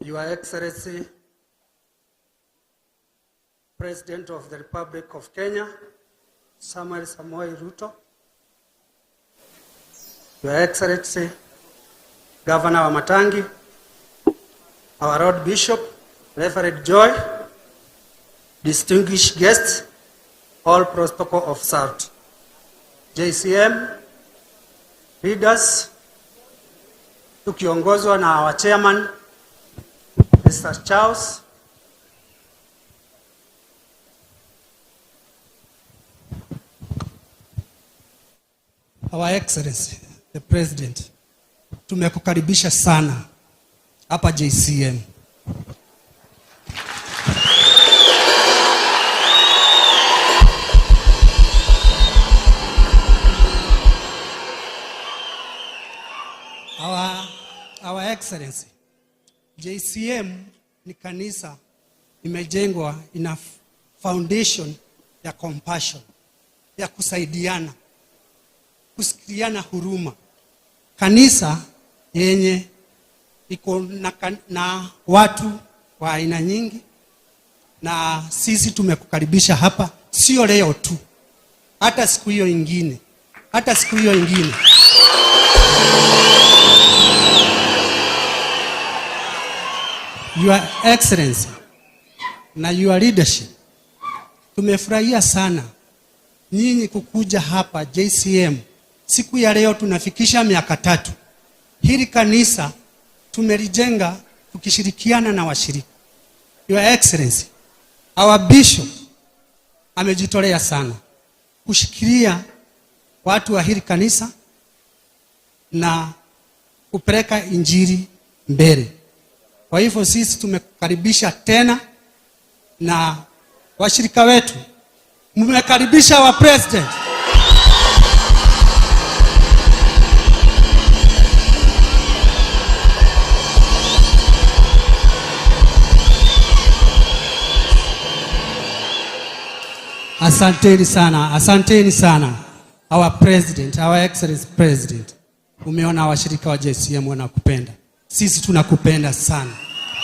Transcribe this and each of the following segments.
Your Excellency, President of the Republic of Kenya, Samuel Samoei Ruto, Your Excellency, Governor Wamatangi, our Lord Bishop, Reverend Joy, distinguished guests, all protocol observed. JCM leaders, tukiongozwa na our chairman, Mr. Charles, Our Excellency, the President, tumekukaribisha sana hapa JCM. Our Excellency, JCM ni kanisa imejengwa ina foundation ya compassion, ya kusaidiana, kusikiliana huruma. Kanisa yenye iko na watu wa aina nyingi, na sisi tumekukaribisha hapa, sio leo tu, hata siku hiyo ingine, hata siku hiyo ingine. Your Excellency na your leadership, tumefurahia sana nyinyi kukuja hapa JCM. Siku ya leo tunafikisha miaka 3. Hili kanisa tumelijenga tukishirikiana na washirika. Your Excellency, our bishop amejitolea sana kushikilia watu wa hili kanisa na kupeleka injili mbele. Kwa hivyo sisi tumekukaribisha tena, na washirika wetu mmekaribisha wa president. Asanteni sana, asanteni sana our president, our excellent president. Umeona washirika wa JCM wanakupenda. Sisi tunakupenda sana.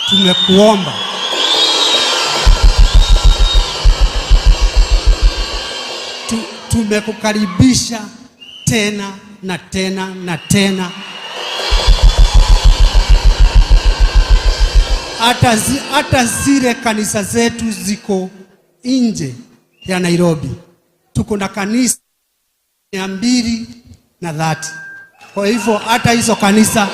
Tumekuomba. Tumekukaribisha tena na tena na tena. Hata zile kanisa zetu ziko nje ya Nairobi. Tuko na kanisa 230. Kwa hivyo hata hizo kanisa